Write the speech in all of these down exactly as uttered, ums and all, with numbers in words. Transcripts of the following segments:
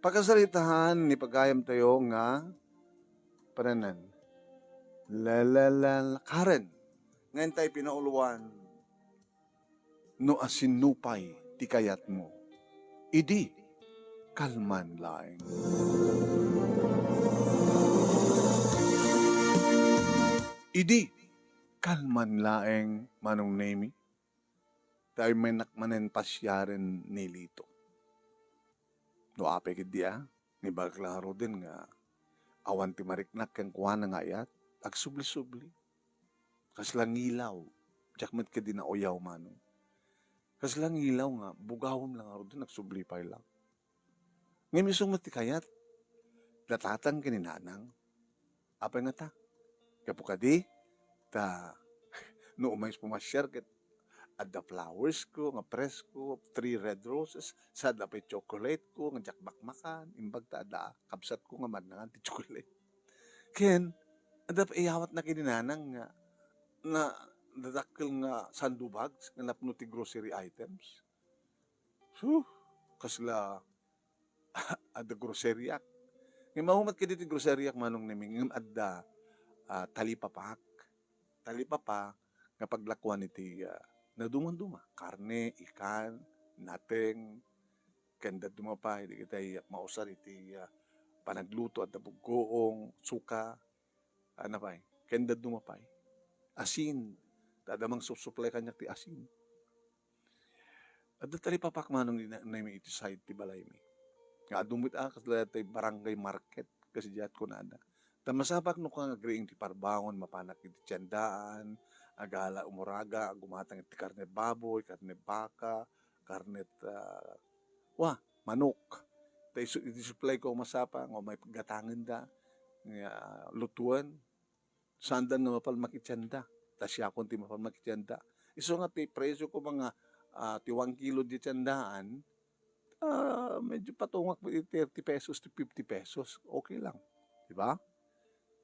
Pakasaritaan ni pagayamtayo nga pananan. La, la, la, la, Karen. Ngayon tayo pinauloan, no asinupay ti kayatmo, idi kalman laeng. Idi kalman laeng, Manong Nemi, tayo may nakmanen pasiaren ni Lito. No apay ketdi a, nibagak la ngaruden nga awan ti mariknak kenkuana nga ayat, agsubli-subli. Kasla ngilaw, diak met ketdi nauyaw, Manong. Kasla ngilaw nga bugawem la ngaruden, agsubli pay la. Ngem isu met ti kayat, datatang ken ni nanang. Apay ngata? Gapu kadi, ta no umayos pumasiar ket adda flowers ko nga presko, three red roses, sa adda pay chocolate ko nga diak makmakan, imbag ta adda kabsat ko nga mannangan ti chocolate. Ken, adda pay iyawatna ken ni nanang nga, na, dadakkel nga sando bags nga napno ti grocery items. Su, kasla adda grocery-ak. Ngem mahumat kadi ti grocery-ak, Manong Nemi, ngem adda, ah, talipapak. Talipapa nga paglakuan iti, ah, nadumanduma. Karne, ikan, nateng, ken dadduma pay, dagitay mausar iti, ah, panagluto, adda buggoong, suka, ano pay, ken dadduma pay. Asin, ta adda mangsusuplay kaniak ti asin. Adda talipapak, Manong, ni, ni, iti side ti balaymi. Nga adu met a, kasla daytoy barangay market, kas diay kunada. Ta masapulak no kangngegko ti parbangon, mapanak iti tiendaan, agala, umuraga, gumatang iti karne baboy, karne baka, karne, ah, wa, manok. Ta isu-, iti supply ko masapulak, nga may paggatangenda, nga lutuan, saanda nga mapalmak iti tienda. Ta siakon ti mapalmak iti tienda. Isu nga ti presyo ko mga, ah, ti one kilo di tiendaan, ah, medyo patungak iti thirty pesos to fifty pesos. Okay lang. Di ba?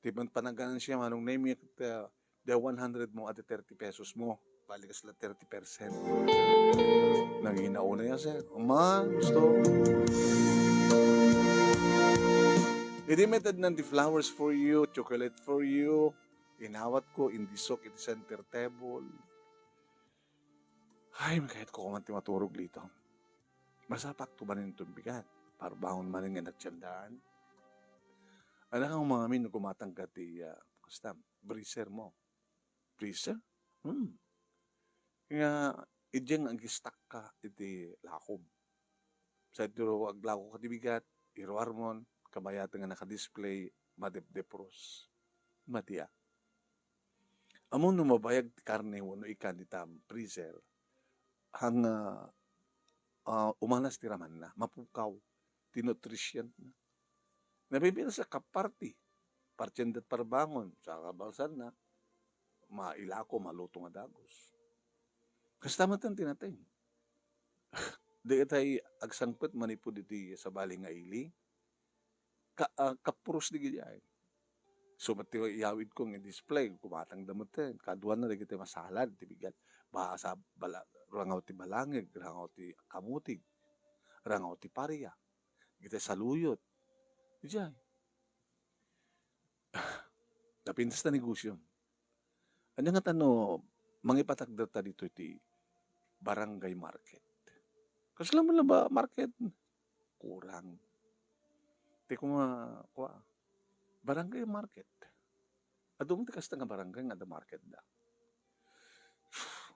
Ti man panagganansia, Manong Nemi, ah, the one hundred mo, adi thirty pesos mo. Bali kasla thirty percent. Nangina unay a, sir. Ma, gusto. Idi met addan ti flowers for you, chocolate for you, inawat ko, indisok iti center table. Ay, makayat ko man ti maturog, Lito. Masapulak to manen ti bigat. Parbangon manen nga nagtiendaan. Anak ang mga min, gumatang ka ti, ah, kasta, freezer mo. Freezer? Hmm. Nga, idiay nga ag-stock ka iti lakom. Sa iti aglako ka ti bigat, iruarmon, kabayat nga naka-display, madepdepros. Madi a. Ammom no mabayag ti karne wenno ikan ita freezer, haan nga, ah, umanas ti ramanna, mapukaw ti nutrition na. Nabibinas a kaparti, partienda ti parbangon, sa kabalsanna, mailako, maluto nga dagus. Kasta met ti nateng. Dagitay agsangpet manipud iti sabali nga ili, ka-, ah, kapuros dagiti ay. So, met ti iyawid ko nga display, gumatang da met, eh. Kaduana dagiti masalad, ti bigat. Basa, bala-, rangaw ti balangig, rangaw ti kamutig, rangaw ti paria, dagiti saluyot. Idiay. Napintas ta negosyo. Ania ngata no mangipatakder ta ditoy ti barangay market? Kasla man la ba market? Kurang. Ti kuma, kua, barangay market. Adu man ti kasta nga barangay nga adda market da.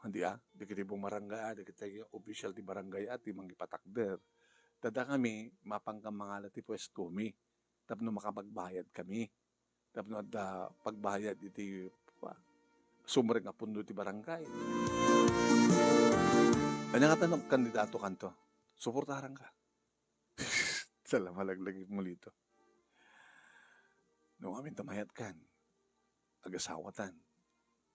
Andi a, dagiti bumarangay a, dagiti official ti barangay a, ti mangipatakder. Ta dakami, mapanka mangala ti puestomi. Tapno makapagbayad kami. Tapno adda pagbayad iti, pa, sumrek nga pundo ti barangay. Ania ngata no kandidatokanto? Suportaranka. Sala malaglag mo, Lito. No amin ta mayatkan, agasawatan.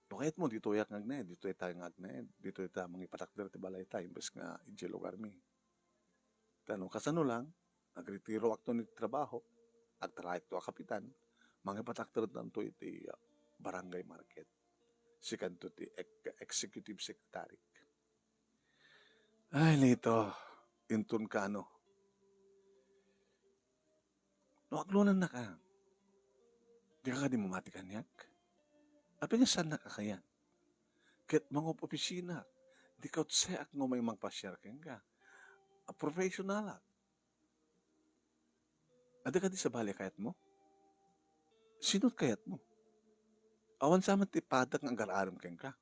No kayatmo, ditoyak nga agnaed, ditoy tayo nga agnaed, ditoy ta mangipatakder ti balay ta, imbes nga idiay lugarmi. Ta no kasano lang, agretiro akto ni trabaho, agtrabaho a kapitan, mangipatakder tanto iti, ah, barangay market. Sikanto ti ex-, executive secretary. Ay, Lito, inton kano. No aglonannaka, dika kadi mamati kaniak? Apay nga saannak a kayat? Ket mangup-opisina, dika utseak nga umay mangpasiar kenka. A professionalak. Adda kadi sabali a kayatmo? Sino ti kayatmo? Awan sa met ti padak nga agar-arem kenka.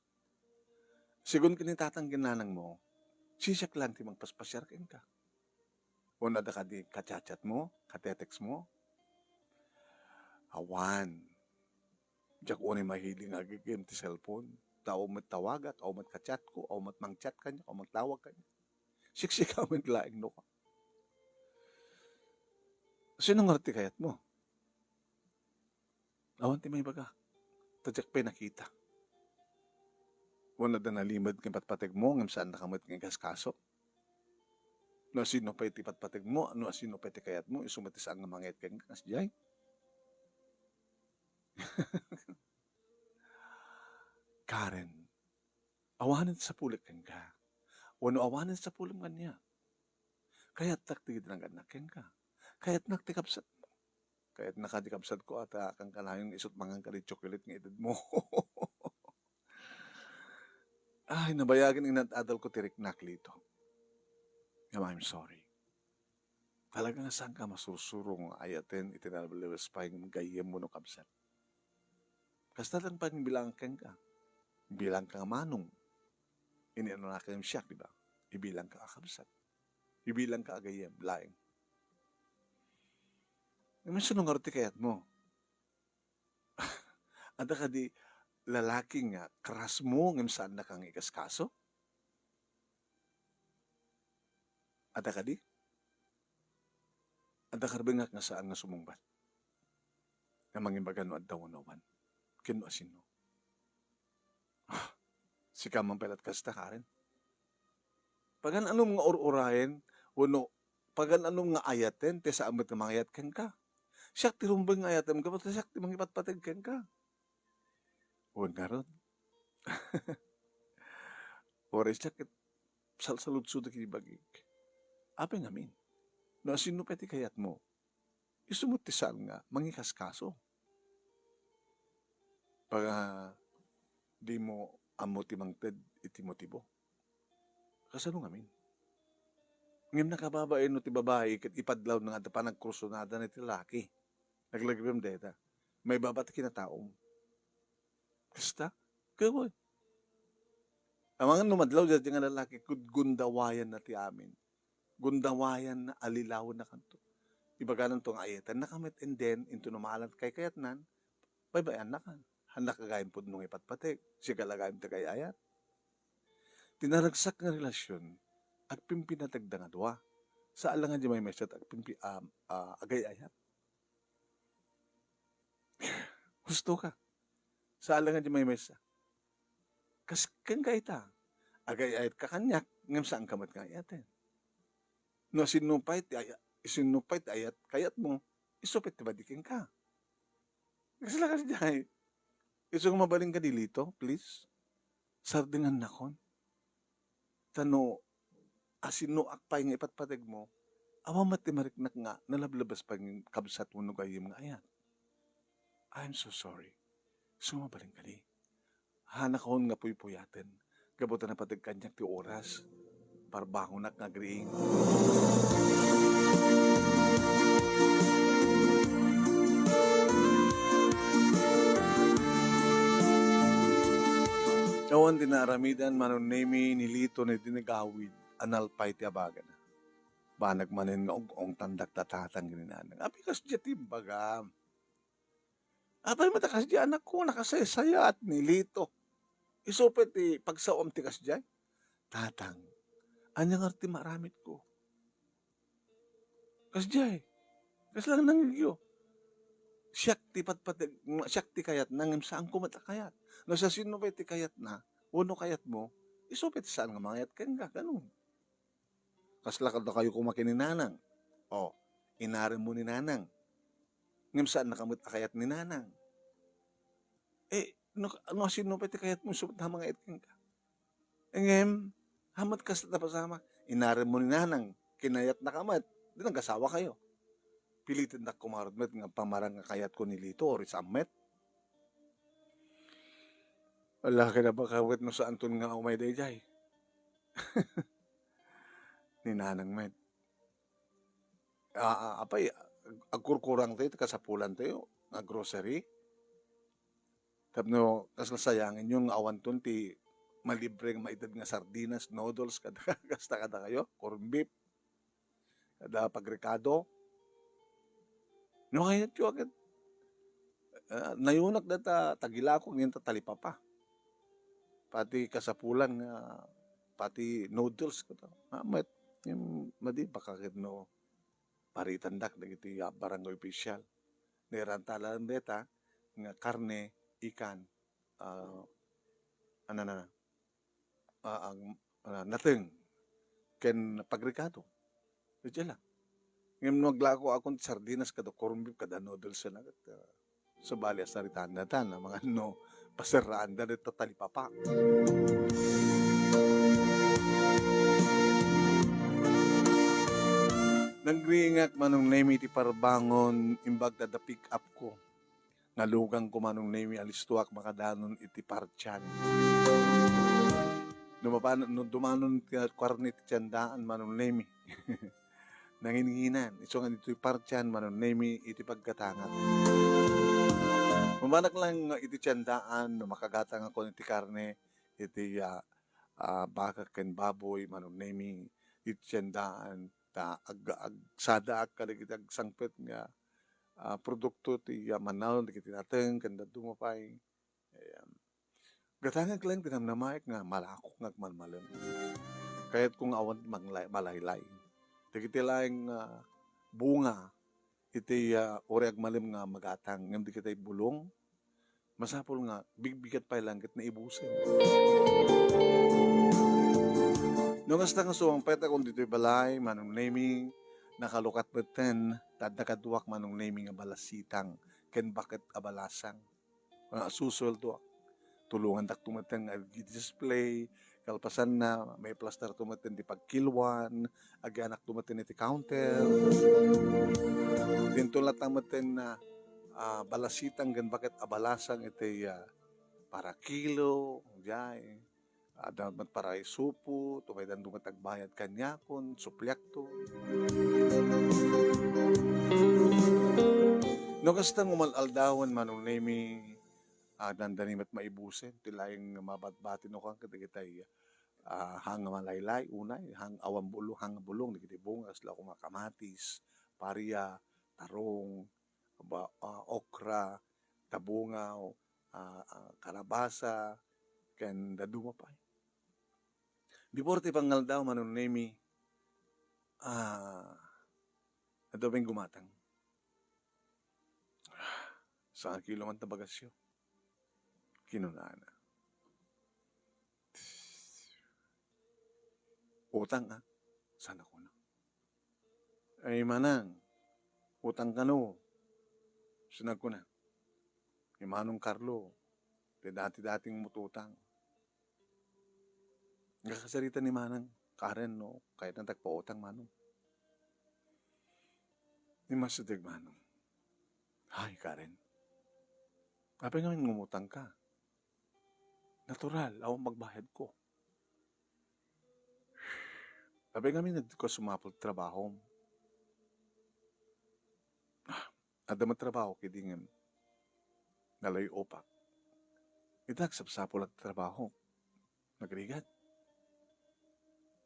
Segun ken ni tatang ken nanangmo, siak laeng ti mangpaspasiar kenka. Wenno adda kadi ka-chat-chatmo, ka-textmo? Awan. Diak unay mahilig nga agigim ti cellphone. Ta awan met tawagak, awan met ka-chatko, awan met mang-chat kaniak, awan mangtawag kaniak. Siksika met laeng no. Sino ngarud ti kayatmo? Awan ti maibaga. Ta diak pay nakita. Wenno adda nalimed nga ipatpategmo ngem saannaka met nga ikaskaso? No asino pay ti ipatpategmo, no asino pay ti kayatmo, isu met ti saan nga mangayat kenka, kasdiay? Karen, awanen ti sapulek kenka. Wenno awanen ti sapulem kaniak. Kayatnak ti gidinagnak kenka. Kayatnak ti kabsatmo. Kayatnaka ti kabsatko a ta kankanayon nga isut' mangan kadi chocolate nga itedmo. Ay, nabayagen nga inad-adalko ti riknak, Lito. Ngem I'm sorry. Talaga nga saanka masursuro nga ayaten iti nalabes pay nga gayyem wenno kabsat. Kasta laeng pay nga ibilangak kenka. Ibilangka nga manong. Inanakam siak, di ba? Ibilangka a kabsat. Ibilangka a gayyem laeng. Ngem sino ngarud ti kayatmo? Adda kadi lalaki nga crushmo ngem saannaka nga ikaskaso? Adda kadi? Adda karbengak nga saan nga sumungbat. Nga mangibaga no adda wenno awan. Ken no asino. Ah, sika man pay la ti kasta, Karen. Pagan-anom nga ur-urayen wenno pagan-anom nga ayaten ti saan met nga mangayat kenka? Siak ti rumbeng nga ayatem, gapu ta siak ti mangipatpateg kenka. Wen ngarud. Uray siak ket salsaludsodak iti bagik. Apay ngamin? No asino pay ti kayatmo, isu met ti saan nga mangikaskaso. Paga dimo ammo ti mangted iti motibo. Kasano ngamin? Ngem nakababain no ti babai ket ipadlawna nga adda panagkursunadana iti lalaki. Naglagipem dayta. Maibaba ti kinataom. Kasta? Kaway. Amangan no madlaw dayta nga lalaki, gud-, gundawayanna ti amin. Gundawayanna, alilawenna kanto. Ibagananto nga ayatennaka met, and then, into no maalan ti kaykayatnan, baybay-annaka. Hannak gayam pudno nga ipatpateg. Sika la gayam ti agay-ayat. Ti naragsak nga relasyon, agpimpinategda nga dua. Saan la nga di maymaysa ti agpimpi-, am-, a, agay-ayat. Husto ka. Saan la nga di maymaysa. Kas-, kenka ita, agay-ayatka kaniak, ngem saanka met nga ayaten. No, sinno pay ti aya-, sinno pay ti ayat, kayatmo, isu pay ti madi kenka. Kasla kasdiay. Isu nga mabalin kadi Lito, please. Sardengannakon. Ta no asinnoak pay nga ipatpategmo, awan met ti mariknak nga nalablabes pay nga kabsat wenno gayyem nga ayat. I'm so sorry. Isu nga mabalin kadi. Hanakon nga puypuyaten, gapu ta napateg kaniak ti oras. Parbangonak nga agriing. Awan ti naaramidan, Manong Nemi, ni Lito, ni dinagawid a nalpay ti abagana. Banag manen nga ug-ungtandak ta tatang ken ni nanang. Apay kasdiay ti imbagam? Apay met a kasdiay, anakko, nakasaysayat ni Lito. Isu pay ti pagsaom ti kasdiay. Tatang, ania ngarud ti maaramidko? Kasdiay, kasla nga nangngegyo. Siak ti patpateg-, siak ti kayatna, ngem saanko met a kayat. No, sa sino pay ti kayatna, wenno kayatmo, isu pay ti saan nga mangayat kenka, ganun. Kasla kadakayo koma ken ni nanang. O, inaremmo ni nanang. Ngem saannaka met a kayat ni nanang. Eh, no, no, sino pay ti kayatmo, isu met ti mangayat kenka? Ngem, hamet kasta ti napasamak, inaremmo ni nanang, kinayatnaka met, di nag-asawa kayo. Pilitendak kumarud met nga pamarang nga kayatko ni Lito, or saan met. Ala, kinabakat no saanton nga umay daydiay. Ni Nanang met. Ah, ah, apay, agkurkurang tayo, iti kasapulan tayo, nga grocery. Tapno, kasla sayangen yo nga awanton ti malibre nga maited nga sardinas, noodles, kada, kasta kadakayo, corn beef, kada pagrekado. No, kayat yo agad. Ah, nayunak data tagilako, ngem ta talipapa. Pati kasapulan nga, pati noodles, kato. Ah, met, yung madi, baka ket no, paritandak dagiti, ah, barangay official. Nairanta lang deta nga karne ikan, ah, ano na, ah, ang, ah, nateng ken pagrekado. Diay la. Ngem no aglako akon ti sardinas kada corned beef kada noodles na ket, ah, sabali a saritaanda ta na mga no paserraanda deta talipapa. Nagriingak, Manong Nemi, iti parbangon, imbag da pick up ko. Nalugangko, Manong Nemi, alistoak makadanon iti partian. No mapan-, no dumanon ti karne ti tiendaan, Manong Nemi. Nanginginan, isu nga ditoy partian, Manong Nemi, iti paggatangak. Mamanak lang iti tiendaan, no makagatangakon iti karne, iti, ah, ah, baka ken baboy, Manong Nemi, iti tiendaan, ta ag-, agsadaak kadagiti agsangpet nga, ah, produkto ti, ah, manaw dagiti nateng ken dadduma pay. Ayan. Gatangek laeng ti namnamaek nga malakok nga agmalmalem. Kayatko nga awan manglay-, malaylay. Dagiti laeng, ah, bunga iti, ah, uray agmalem nga magatang ngem dagiti bulong, masapul nga bigbigat pay lang ket naibusen. No kasta nga sumangpetakon ditoy balay, Manong Nemi, nakalukat metten, ta adda kaduak, Manong Nemi, nga balasitang ken baket a balasang. Ah, susueldoak. Tulongandak to metten nga ag-display, kalpasanna, maiplastar to metten ti pagkiluan, agianak to metten iti counter. Dinto latta metten na, ah, balasitang ken baket a balasang iti, ah, parakilo, diay. Adda met para isupo, tumaydan met agbayad kaniakon, supliakto. No kasta nga umal-aldawen, Manong Nemi, ah, dandani met maibusen ti laeng mabatbati no kan kadagitay, ah, hang malaylay, unay, hang awan bulong, hang bulong, dagiti bunga, kasla koma kamatis, paria, tarong, ba-, ah, okra, tabungaw, ah, ah, kalabasa, ken dadduma pay. Before ti pangaldaw, Manong Nemi, ah, adda pay gumatang. Sangakilo man ta bagasyo. Kinunana. Utang, ah. Sana kuno. Ay, Manang, utang kano. Sinag ko na. Ni Manong Carlo, ti dati-dating mututang. Nakasarita ni Manang, Karen, no, kayat na tagpautang, Manong. Ni Masideg, Manong. Ay, Karen. Apay ngamin ngumutang ka? Natural, awan magbayad ko. Apay ngamin nagdi ka sumapul trabaho. Ah, adda man trabaho kidi ngem nalay upak. Ita agsapsapul agtrabaho. Nagrigat.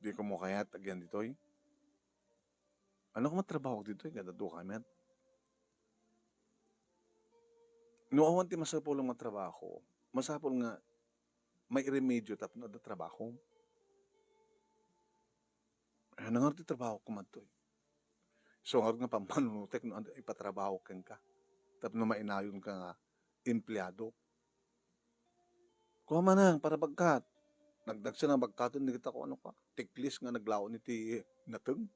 Di ko mo kayat agyan ditoy. Ano ka matrabaho ditoy? Kada duka met. No awan ti masapul nga trabaho, masapul nga may remedyo tapno adda trabaho. Ay, ano nga ti trabaho ko madtoy? So, nga nga pampanunutek no anda ipatrabaho kenka. Tapno mainayon ka nga empleado. Kua Manang, para bagkat. Nagdagsa na bagkaton, di kita ko ano ka. Tiklis nga naglaon iti nateng.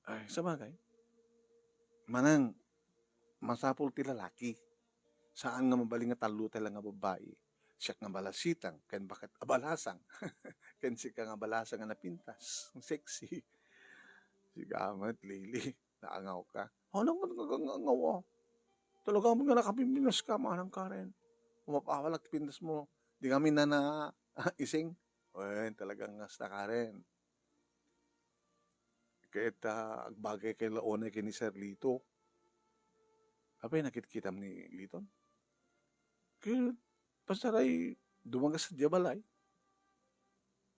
Ay, sabagay. Manang, masapul ti lalaki. Saan nga mabalin nga tallo tayo nga babae. Siak nga balasitang, ken baket a balasang. Ken sika nga balasang nga napintas. Sexy. Sigamet, Lily. Naangaw ka. Ano nga, nga, nga, nga, nga, talaga mo nga nakapimpinas ka, manang Karen. Umapawalak ti pintas mo. Di kami na na ising. Wen, talagang hasta Karen. Ket, ah, agbagay kay launay ken ni Sir Lito. Apay, nakitkitam ni Liton? Ket, pasaray, dumagas sadiay balay.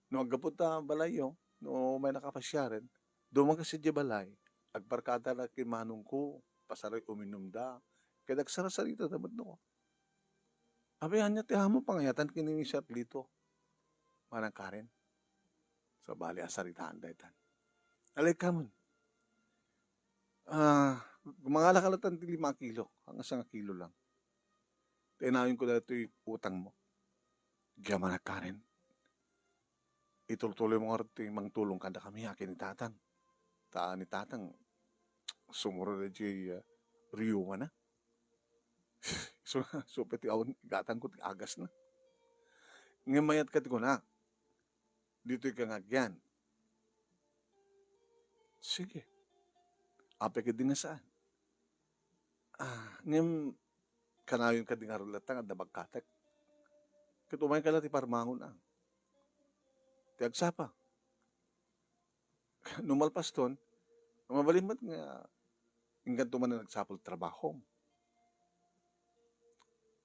No aggapu ta balayyo, no may nakapasiaren, dumagas sadiay balay, agbarkada na ken manongko, pasaray uminumda, ket agsarasarita da met no. Apay, ania ti amo pangayatan ken ni Sir Lito, manang Karen? Sabali a saritaan daytan. Alay ka man. Ah, mangalak ka latta ti lima a kilo, hanggang sanga kilo lang. Tainayon ko daytoy utang mo. Diay manang Karen. Itultuloy mo ngarud ti mangtulong kadakami a ken ni Tatang. Ta ni Tatang, sumurot daytoy, ah, riyuma na. So, so, pati awan, igatang ko ti agas na. Ngem mayat ka ti kunak. Ditoy ka nga agyan. Sige. Apay ket di nga saan. Ah, ngem kanayon kadi ngarud latta nga adda bagkatek. Ket umay ka la ti parmangon, ah. Ti agsapa. No malpaston, mabalin met nga inkanto man a nagsapul trabahom.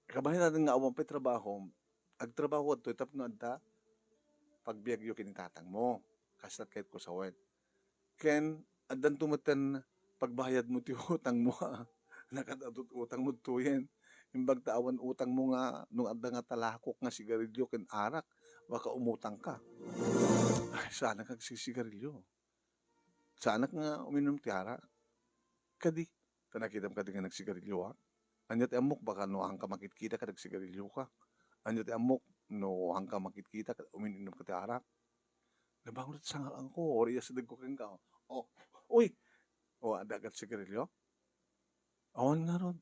Kabaelan nga awan pay trabahom, agtrabaho adtoy tapno adda pagbiagyo ken ni tatangmo. Kasla ti kayatko sawen. Ken addanto metten pagbayadmo ti utangmo, a. Nakad-adut utangmo ditoyen. Imbag ta awan utangmo nga no adda nga talakok nga sigarilio ken arak, baka umutangka. Ay, saanak agsisigarilio. Saanak nga uminum ti arak. Kadi, ta nakitam kadi nga nagsigarilioak? Ania ti ammok, baka no haanka makitkita ket agsigarilioka? Ania ti ammok, no haanka makitkita ket umin-inumka ti arak? Nabangon ti sangalanko, ori a sidegko kenka. Oh, uy! Oh, adda agsigarilio? Awan ngarud.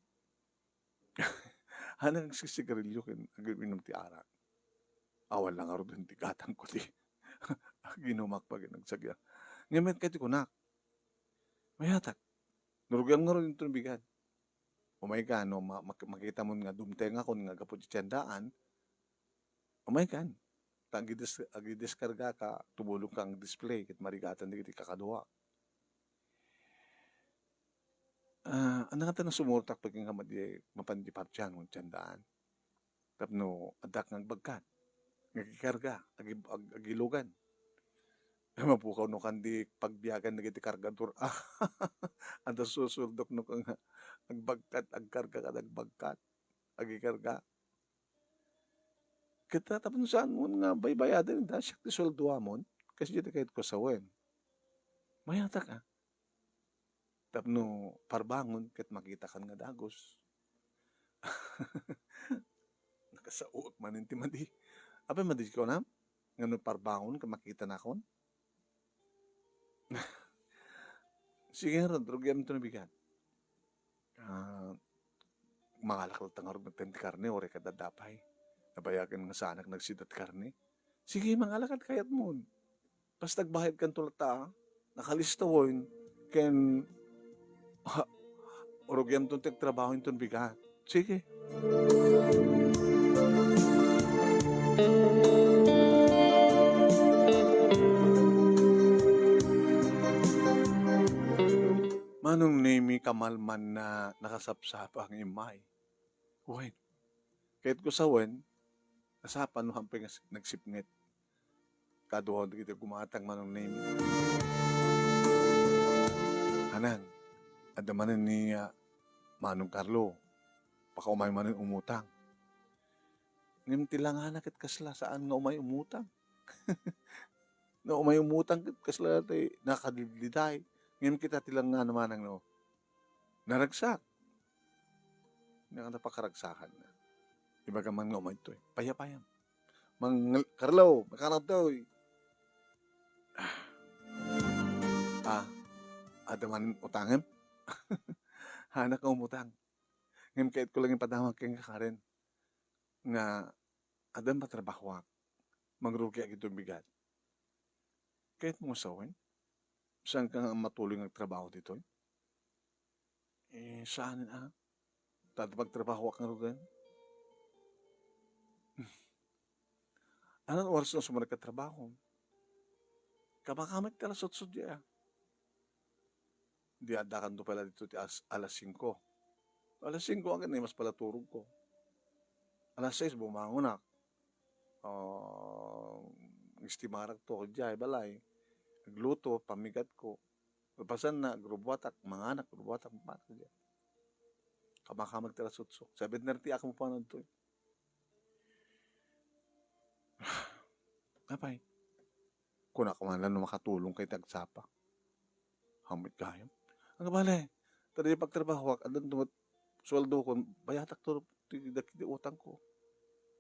Hanak agsisigarilio ken agim-inum ti arak. Awan la ngaruden ti gatangko ti aginumak pa ken agsagyak. Ngem ket ti kunak, mayatak. Narugiam ngarud inton bigat. Umayka no ma-, mak-, makitamon nga dumtengakon nga gapu ti tiendaan, umaykan. Ta agidis-, agidiskargaka, tumulongka nga display ket marigatan dagiti kakaduak. Ah, ania ngata nga sumurot pagingga madi-, mapan di partian wenno tiendaan. Tapno addak nga agbagkat, nga agikarga, agi-, ag-, agilugan. Mapukaw no kadi pagbiagan dagiti kargador. Adda susuldok no kang agbagkat, agkarga, kada agbagkat, agikarga. Ket tapno saan mo nga baybayaden, da siak ti sueldoamon, kas diay ti kayatko sawen. Mayatak, a. Tapno parbangon ket makitakan nga dagus. Nakasaoak manen ti madi. Apay, madi ti kunam? Ngano parbangon ket makitanakon? Sige ngarud, rugiam ti nabigat. Ah, mangalak latta ngarud metten ti karne, uray ket adda pay. Nabayagen nga saanak nagsida ti karne. Sige, mangalak ti kayatmon. Basta agbayadkanto latta, a. Nakalista wen, ken, ha, rugiamton ti agtrabaho inton bigat. Sige. Manong Nemi, kamalman na nakasapsapa nga immay. Wen. Kayatko sawen, nasapa no haanpay nga s-, nagsipnget. Kaduaen dagiti gumatang, Manong Nemi. Hanan, adda manen ni, ah, Manong Carlo. Pakaumay manen umutang. Ngem ti langana ket kasla, saan nga umay umutang. No umay umutang ket kasla ti nakadidliday. Ngem kita ti langana manang no naragsak. Nga napakaragsakan na. Ibaga man nga umay toy. Payapayam. Mang-, Carlo, makanaw toy. Ah. Ah, adda man utangem? Hanak nga umutang. Ngem kayatko lang ipadamag kenka, Karen, nga addan matrabahoak. Mangrugiak inton bigat. Kayatmo nga sawen? Saanka nga matuloy nga agtrabaho ditoy? Eh, saan a? Ta adda pagtrabahoak ngaruden. Anun oras no sumrekka trabaho? Kamakamek ti alas otso diay a. Di addakanto pay la dito ti as-, alas singko. Alas singko, akin, mas pala turogko. Alas sais, bumangonak. Ah, istimarakto, diay balay. Agluto, pamigatko. Kalpasanna, agrubuatak, manganak, agrubuatak, manganak, diay. Kamakamek ti alas otso. Seven thirty ako mapanadtoy. Apay, kunak man lang no makatulongka iti agsapa. Hammit gayam. Ania bale, ta diay pagtrabahoak, addanto met suweldokon, bayatakto ti, dagiti utangko.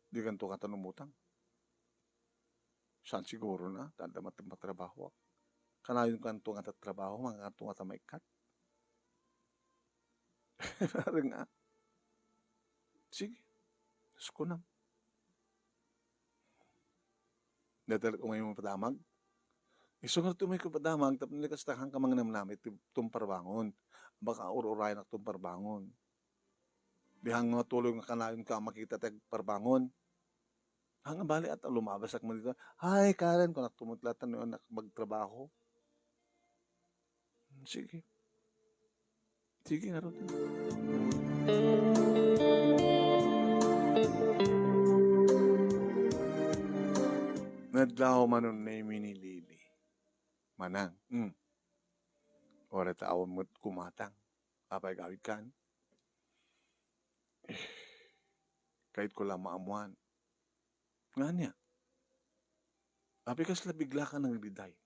Dikanto ngata umutang. Saan siguro na, ta adda met ti matrabahoak. Kanayonkanto ngata trabaho, mangkanto ngata maikkat. Parang, ah, sige. Diyos ko na. Nadal ko ngayon mapadamag. Isu nga tumoy ko padamag, tapno ni kasta hangka mangnamnam iti tumparbangon. Baka ur-urayanak tumparbangon. Di hang nga tuloy nga kanayonka makita ti agparbangon. Hang bali at lumabasak man dito. Hi, Karen, kunak tumutla, tan no anak magtrabaho. Sige. Sige, ngarud. Nadlaw man unay ni Lily. Manang, mm. Ora ta awan met kumatang. Apay gawid kan? Eh, kayat ko lang maamuan. Nga ania? Apay kasla bigla ka nang riday?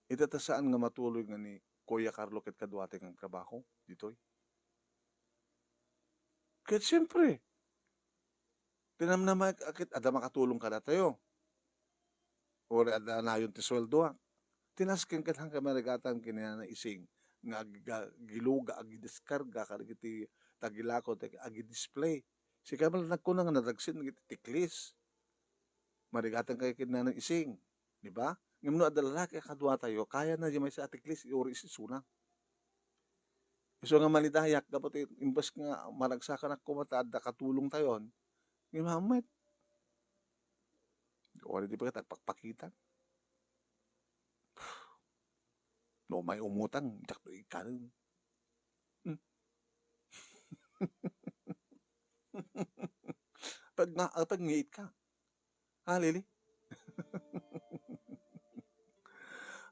Ita ta saan nga matuloy nga ni Kuya Carlo ket kaduatay nga trabaho ditoy? Ket siyempre, tinamnama ket adda makatulong kadatayo. Uri adda nayon ti sueldoak. Tinasken ket hangka marigatan ken ni Nana Ising nga ag-, ga-, giluga, agideskarga kadagiti tagilako, ti agidisplay. Sika met nagkuna nga nadagsen dagiti tiklis. Marigatan kayo ken Nana Ising, di ba? Ngem no adda lalaki a kaduatayo, kayana di maysa a tiklis, uri isisuna. Isu nga malidayak, dapat i-, imbes nga maragsakanak koma ta adda katulongtayon, ngem hammet. Uri di ba ket agpakpakitan? No may umutang, diak do ikkanen. Hmm. Pag nga, ah, pag ngiit ka. Ha, Lily?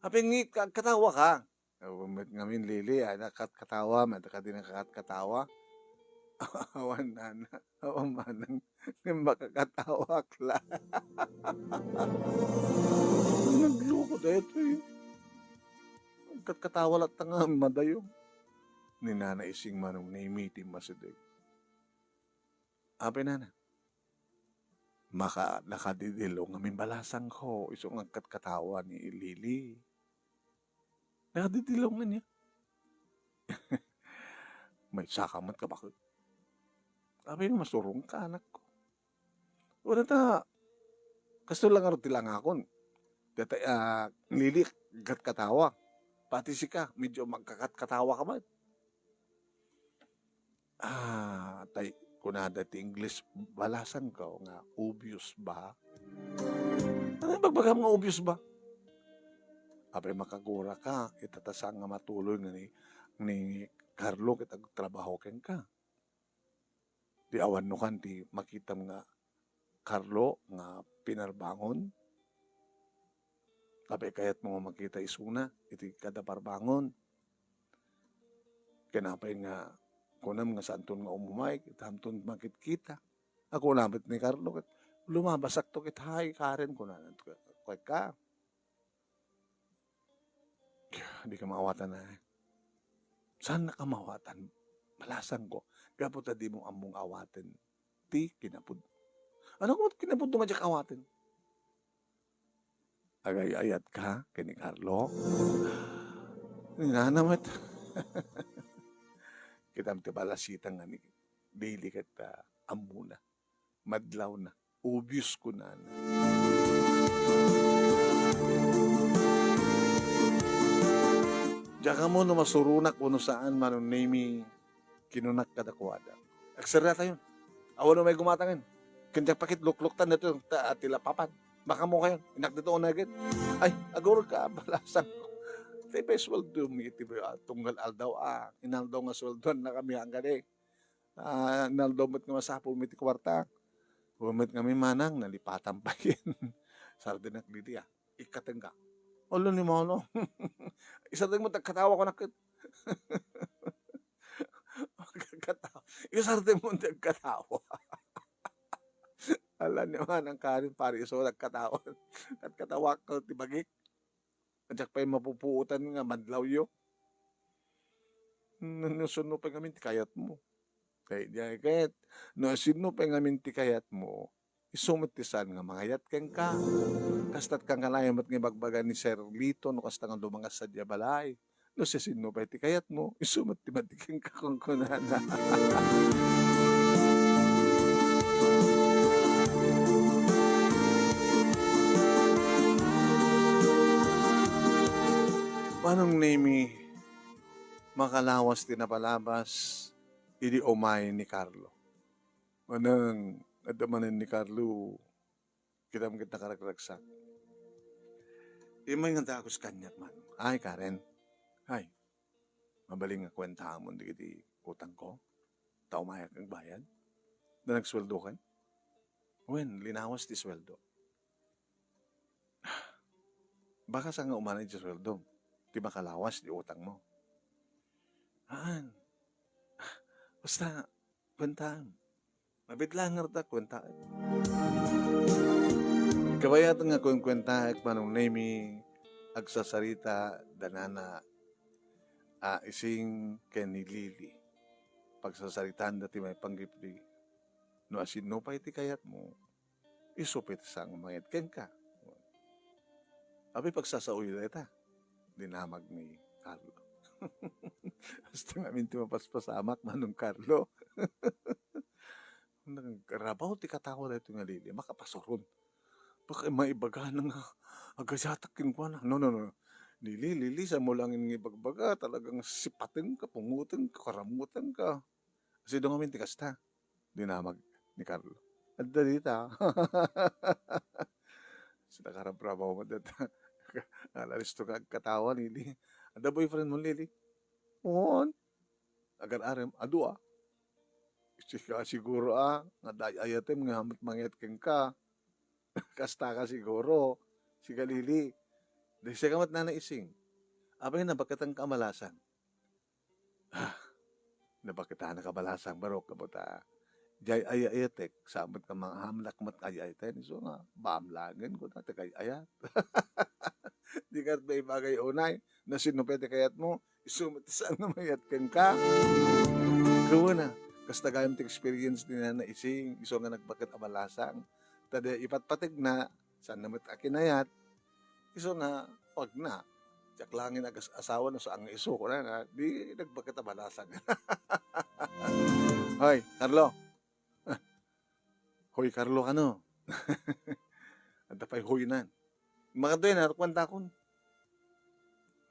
Apay ngiit ka, katawa ka. Aw, met ngamin, Lily, ay, nakatkatawa, met kadi nakakatkatawa. Awan, nana. Awan, manang. Ngem makakatawak la. Nagloko daytoy. Agkatkatawa latta nga madayo. Ni Nana Ising manong naimitim a sideg. Apay, nana? Maka-, nakadidilong ngamin balasangko, isu nga agkatkatawa ni Lily. Nakadidilong ania? Maysaka met ka baket. Apay no masurongka, anakko. Wala ta, kasto lang ngarud ti langakon. Data, ah, Lily, agkatkatawa. Pati sika, medyo magkakatkatawa ka met. Ah, tay, kunada ti English, balasangko nga obvious ba? Ania ibagbagam nga obvious ba? Apay makagura ka, ita ta saan nga matuloy nga ni, ni Carlo ket agtrabaho kenka. Di awan no kan ti makitam nga Carlo nga pinarbangon? Apay kayatmo nga makita isuna iti kada parbangon? Ken apay nga kunam nga saanton nga umumay, ket saanton makitkita? A kuna met ni Carlo ket, "Lumabasakto ket hay, Karen," kunana kenka. Dika maawatan, a. Saannaka maawatan, balasangko, gapu ta dimo ammong awaten ti kinapud. Ania koma ti kinapudmo nga diak awaten? Agay-ayatka ken ni Carlo? Ni nana met. Kitam ti balasitang nga ni Lily ket, ah, ammona. Madlawna. Obvious, kunana. Diak ammo no masuronak wenno saan, Manong Nemy. Kinunak kadakuada, "Agserratayon. Awan umay gumatangen. Ken diak paket lukluktan dito ta, ti lapapan. Makamokayon. Innak dito unegen." "Ay, agurek ka, balasang." Ti pay sueldo mi iti, ah, tunggal aldaw, ah. Inaldaw nga sueldoannakami, anggaday. Ah, inaldaw met nga masapul mi ti kuarta. Wen met ngamin, manang, nalipatan pay ken. Sardenak didi, ah. Ikkatenka. Ala ni Manong. Isardeng mo ti agkatawa, kunak ket. Agkatawa. Isardeng mo ti agkatawa. Ala ni Manang Karin, pare, isu agkatawa. Agkatawa ka ti bagik. Diak pay mapupuotan nga madlawyo. No, no, sino pay ngamin ti kayatmo? Kay diay ket, no sino pay ngamin ti kayatmo, isu met ti saan nga mangayat kenka. Kasta't kangkanayon met nga ibagbaga ni Sir Lito no kasta nga dumangas sadiay a balay. No siasino pay ti kayatmo, isu met ti madi kenka, kunkunana. Manong Nemi, makalawas ti napalabas idi umay ni Carlo. Manang, adda manen ni Carlo, kitam ket nakaragragsak. Immay nga dagus kaniak, Manong. Ay, Karen. Ay, mabalin nga kuentaamon dagiti utangko? Ta umayak agbayad? Da nagsueldokan? Wen, linawas ti sueldo. Baka saan nga umanay ti sueldom ti makalawas ti utangmo? Haan. Basta, kuentaem. Mabitlanger ta, kuentaek. Kabayatan nga kuenkuentaek, Manong Nemi, agsasarita da nana a Ising ken ni Lily. Pagsasaritaanda ti maipanggipli. No asino pay ti kayatmo, isu pay ti saan nga mangayat kenka. Apay pagsasaoyo dayta? Dinamag ni Carlo. Hasta ngamin ti mapaspasamak, Manong Carlo. Nagkarabaw ti katawa daytoy nga Lily, makapasuron. Baka maibagana nga agayatak kenkuana. No, no, no. Lily, Lily, saanmo laeng nga ibagbaga, talagang sipatengka, pungotengka, karamutengka. Sino ngamin ti kasta? Dinamag ni Carlo. Adda dita. Sida karabrabaw met dayta. Alalisto nga agkatawa, Lily. Adda boyfriend mo, Lily? Wen. Agar-arem, adu a. Sika siguro a, nga day-ayatem nga met mangayat kenka. Kasta ka siguro. Sika, Lily. Di sika met, Nana Ising. Apay, nabaketanka a balasang? Ah, nabaketanak a balasang, barok, kamo ta. Jay ay-ayatek, saan met nga manghamnak met ay-ayten, isu nga, baam laengen, kuna, ti kay ayat. Di ket maibagay unay, no sino pay ti kayatmo, isu met ti saan nga mayat kenka. Kuana, kasta gayam ti experience ni Nana Ising, isu nga nagbaket a balasang. Ta di ipatpategna, saan na met a kinayat, isu nga, pagna, diak laeng agas-, asawa no saan nga isu, kunana, di nagbaket a balasang. Hoy, Carlo. Ah, hoy, Carlo, kano? Adda pay hoynan. Makadtoy na, kuentakon.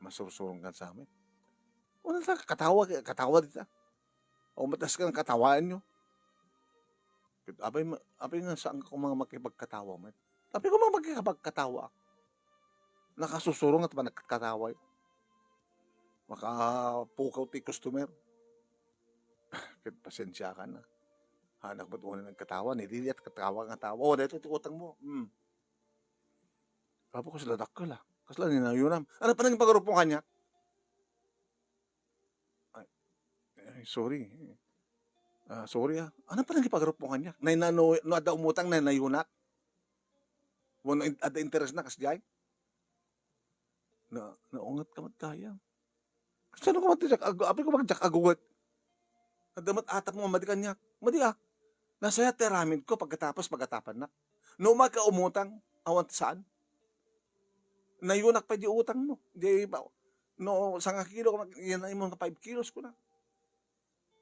Masursurong kan sa amin. Wala ta, katawa, katawa dita. O, matas ka ng katawaanyo. Ket apay ma-, apay nga saan ka koma makipagkatawa met? Apay koma makipagkatawa? Nakasusurong at panagkatawa. Makapukaw ti customer. Ket pasensiakan a. Hanak met unay nagkatawa, ni Lily a katawa nga tawa. O, daytoy ti utang mo. Hmm. Apo, kasla dakkel a. Kasla ni nayunam. Ano pa nang ipagarupong kaniak? Ay, ay, sorry. Ah, sorry, ah. Ano pa nang ipagarupong kaniak? Nay, na, no, no, adda umutang, nay, nayunak? Wenno in-, adda interes na, kasdiay? Na, naunget ka met gayam. Saan ko man ti diak ag-, apay ko man diak agunget? Adda met atap mo, madi kaniak. Madi, ah. Nasayaat ti aramid ko pagkatapos pagatapannak. No umay ka umutang, awan ti saan. Nayunak pay di utang mo. Di ba, no, sangakilo, yan ay mo nga five kilos ko na.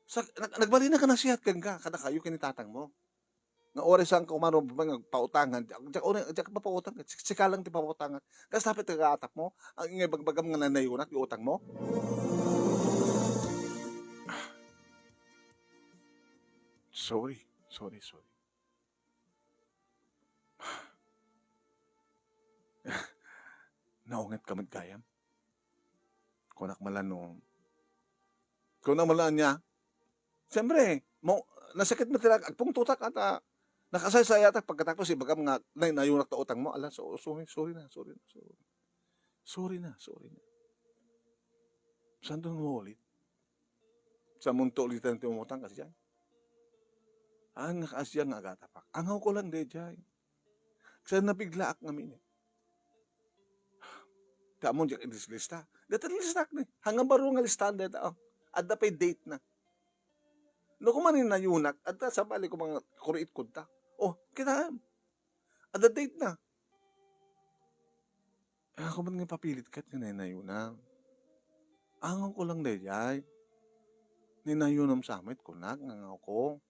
Sa, nag-, nagbalin na ka na siya, kenka, kada kayo, kini tatang mo. Nga oras ang kumaro, ba, nagpautangan, diak, diak, oras, diak papautang, sik-, sika lang ti papautangan. Kas tapit ka atap mo, ang ingay bagbagam nga nanayunak, yung utang mo. Sorry, sorry, sorry. Naunget ka met gayam. Kunak man la no, kunak man la ania. Siyempre, mo, nasakit met ti lag-, agpungtotak ata, nakasaysayatak pagkatapos ibagam nga nay-, nayunak ta utang mo. Ala, so-, sorry, sorry na, sorry na, sorry. Sorry na, sorry na. Saan to nga maulit? Sa munto ulitan ti umutang kasi dyan. Ang nga kasi dyan nga agatapak. Angaw ko lang daydiay. Sa nabiglaak nga minit. Tamon diak idislista. Data listak ni. Hanggang baro nga listaan data, oh. Adda pay date na. No, kuman ni nayunak, adda sa bali ko mga kuriit kunta. Oh, kita, adda date na. Ah, ako man nga papilit ket nga naynayuna. Angaw ko lang daydiay. Naynayunam sa met, kunak, nga angaw ko.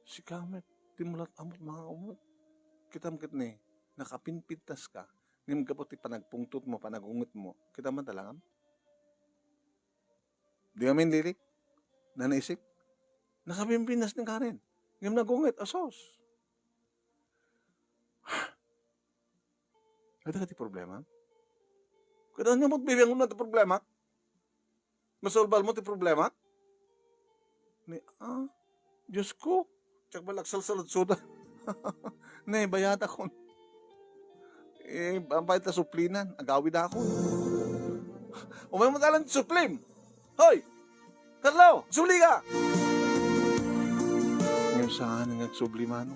Sika met, di mo lat amot mga umot. Kitam ket ni, nakapinpintas ka. Ngem gapu ti panagpungtot mo, panagunget mo, kita man talangam? Di amin, Lili? Nanaisip? Nakapinpintas ni Karen. Ngem nagunget, asos. Adda ka ti problema? Kada anya mo't bibiangon na ti problema? Masolbal mo ti problema? Ni, ah, Diyos ko, siak bala agsalsaludsuda. Ne, bayatakon. Eh, ampay ta suplinan, agawidakon. Umay mo talang suplim! Hoy! Carlo, suli ka! Ngem saan nga agsubli, Manong?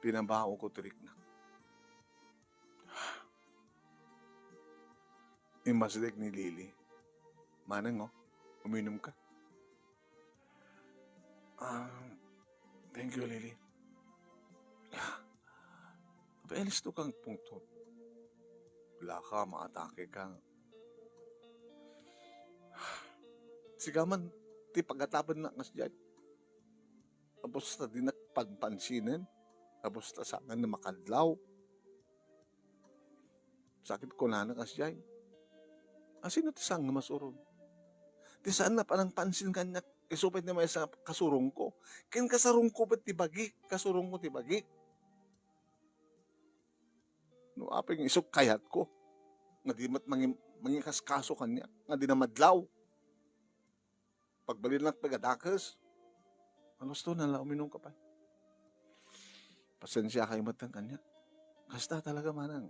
Pinabao ko ti riknak. Immasideg ni Lily. Manang, oh, uminom ka. Ah, thank you, Lily. Abe, listo kang pungtot. Wala ka, maatake ka. Sigaman, ti pagatapan na kas diay. Tapos ta dinak panpansinen. Tapos ta saan nga makadlaw. Sakit kunana kas diay. Asino ti saan nga masuron? Ti saan nga panangpansin kaniak, isu pay ti maysa kasurong ko. Ken kasarong ko pay ti bagik, kasurong ko ti bagik. No apay nga isuk kayat ko, nga di met mangi-, mangikaskaso kaniak, nga di na madlaw. Pagbalinnak pay a dakes, "Alusto na la, uminom ka pay. Pasensia kayo met kaniak." Kasta talaga, manang.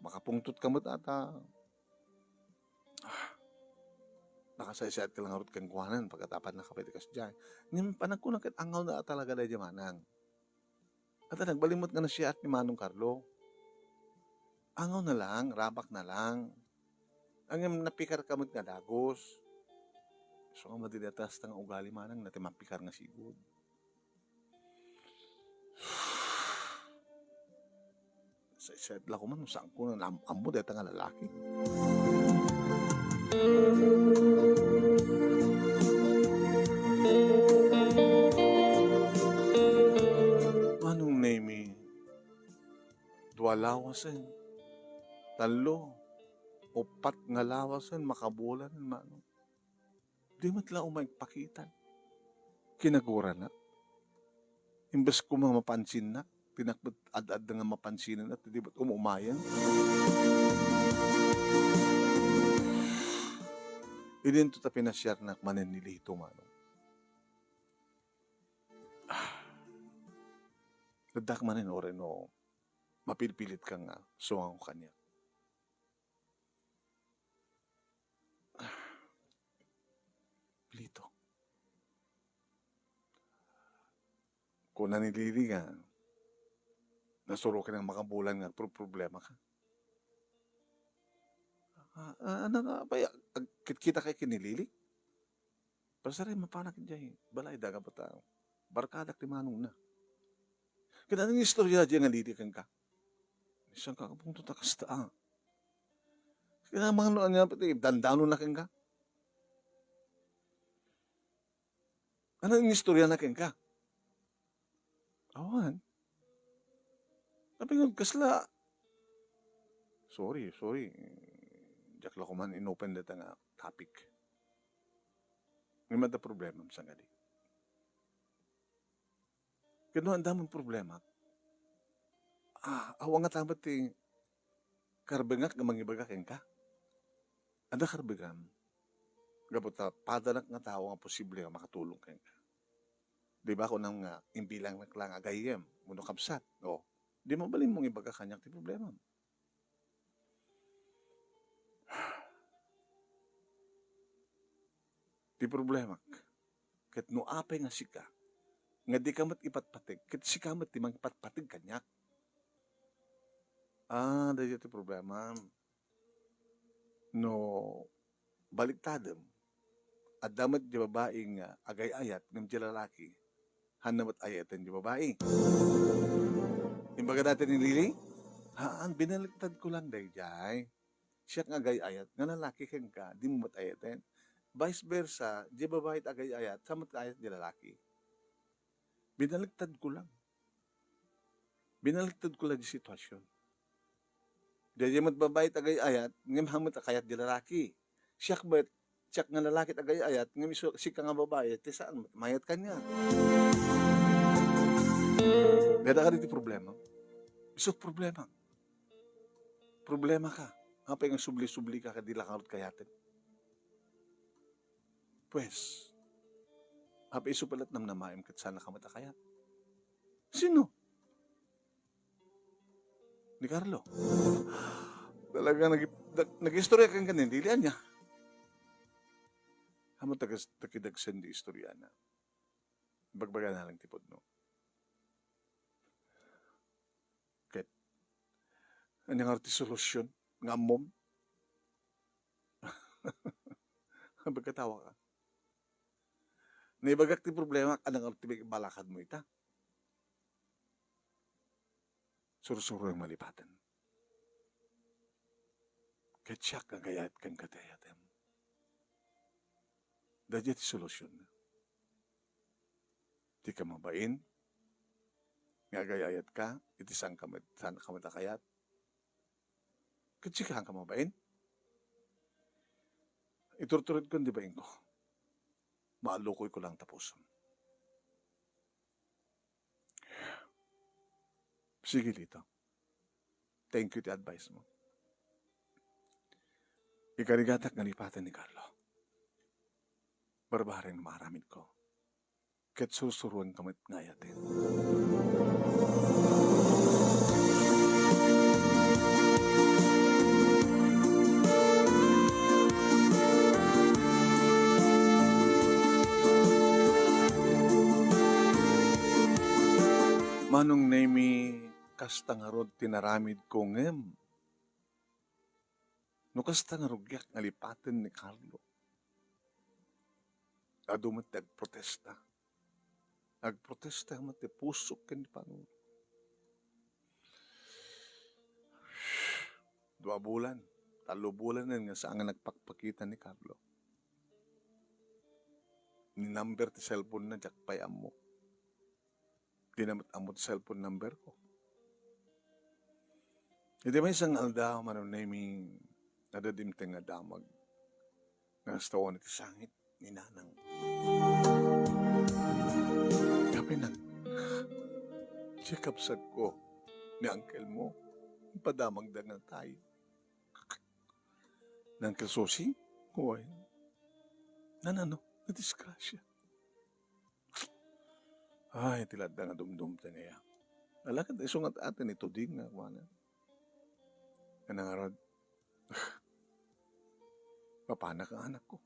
Makapungtot ka met ata. Ah, nakasaysayat ka lang ngarud kenkuanan, pagatapan na ka pay ti kasdiay. Ngem panagkuna ket angaw na talaga daydi, manang. Ata nagbalinmot nga nasiyaat ni Manong Carlo. Angaw na lang, rabak na lang. Ngem napikar ka met nga dagus. So nga madi dayta kasta nga ugali, manang, na ti mapikar nga sigud. Sa, sa la ko man, saan ko na am-, ammo dayta nga lalaki. Manong Nemi, dua lawasen, tallo, uppat nga lawasen, makabulan, Manong. Di met la umay agpakitan. Kinaguranak. Imbes koma mapansinnak, dinak met ad-adda nga mapansinen, at di met um-umayen. Idinto ta pinasiarnak manen ni Lito, manang. Ah. Addak manen uray no mapilpilit ka nga sumango kaniak. Lito. Kuna ni Lily nga, nasuro ka ng makabulan nga pro-, problema ka. Ah, ah, ano nga, apay, ag-, kitkita kay ken ni Lily? Pasaray, mapanak diay balay, daga bata. Barkadak ti manong na. Ket ania nga istorya diay nga Lily kenka? Saan ka, kapungto ta kasta, ah? Kaya mga no, ania, pati dandano na kenka? Ano yung istorya na kenka? Awan. Sabi nga, kasla. Sorry, sorry. Diak la ko man inopen data nga topic. Ngem adda problemam, sangadi. Ket no adda man problemak, ah, awan ngata met ti karbengak nga mangibaga kenka. Adda karbengam. Gapu ta padanak nga tao nga posible nga makatulong kenka. Di ba, kunam nga, imbilangnak lang nga gayyem, wenno kabsat. O, di mabalinmong ibaga kaniak ti problemam. Ti problemak, ket no apay nga sika, nga dika met ipatpateg, ket sika met ti mangipatpateg kaniak. Ah, daytoy ti problema. No baliktadem, adda met diay babai nga agay-ayat ngem diay lalaki, haanna met ay-ayaten diay babai. Imbaga dayta ni Lily, haan, binaliktadko lang daydiay. Siak nga agay-ayat nga lalaki kenka, dimo met ayaten. Vice versa, diay babai ti agay-ayat, saan met ayat diay lalaki. Binaliktadko lang. Binaliktadko lang diay sitwasyon. Diay met babai ti agay-ayat, ngem haan met kayat diay lalaki. Siak met, siak nga lalaki ti agay-ayat, ngem isu, sika nga babai, ti saan met mayat kaniak. Dayta kadi ti problema. Isu ti problema. Problemaka. Apay nga subli-sublika ket dika ngarud kayaten? Pues, apay isu pay la ti namnamaem ket saanka met a kayat? Sino? Ni Carlo. Talaga nag-, nag-, nag-istorya kenka ni Lily, ania? Haan met ta kas-, ta kidagsen ti istoriana. Bagbagana lang ti pudno. Ket, ania ngarud ti solusyon nga ammom? Pagkatawaka. Naibagak ti problema, adda ngarud ti balakadmo ita. Sursuroem malipaten. Ket siak nga agay-ayat kenka ti ayatem. Daydiay ti solusionna. Dika mabain nga agay-ayatka iti saanka met, saanka met a kayat. Ket sika, saanka mabain? Iturturedko diay bainko. Maallukoyko lang ta pusom. Sige, Lito. Thank you ti advice mo. Ikarigatak nga lipaten ni Carlo. Barbareng maaramidko. Ket sursuroenka met nga ayaten. Manong Nemy, kasta ngarud ti naramidko ngem no kasta nga rugiak nga lipaten ni Carlo, adu met ti agprotesta. Agprotesta met ti pusok ken ti panunot. Dua bulan, tallo bulanen nga saan nga nagpakpakita ni Carlo. Ni number ti cellphone-na, diak pay ammo. Dina met ammo ti cellphone number ko. Iti maysa nga aldaw, Manong Nemy, adda dimteng nga damag nga nastawan iti sangit ni Nanang. Apay, Nang, diay kabsatko, ni uncle mo, impadamagda nga natay. Ni Uncle Sosing? Wen. Nanano? Nadisgrasya. Ay, ti ladda nga dumdumteng aya. Ala ket isu nga aten ituding nga kuana. Ania ngarud, mapanak nga anakko.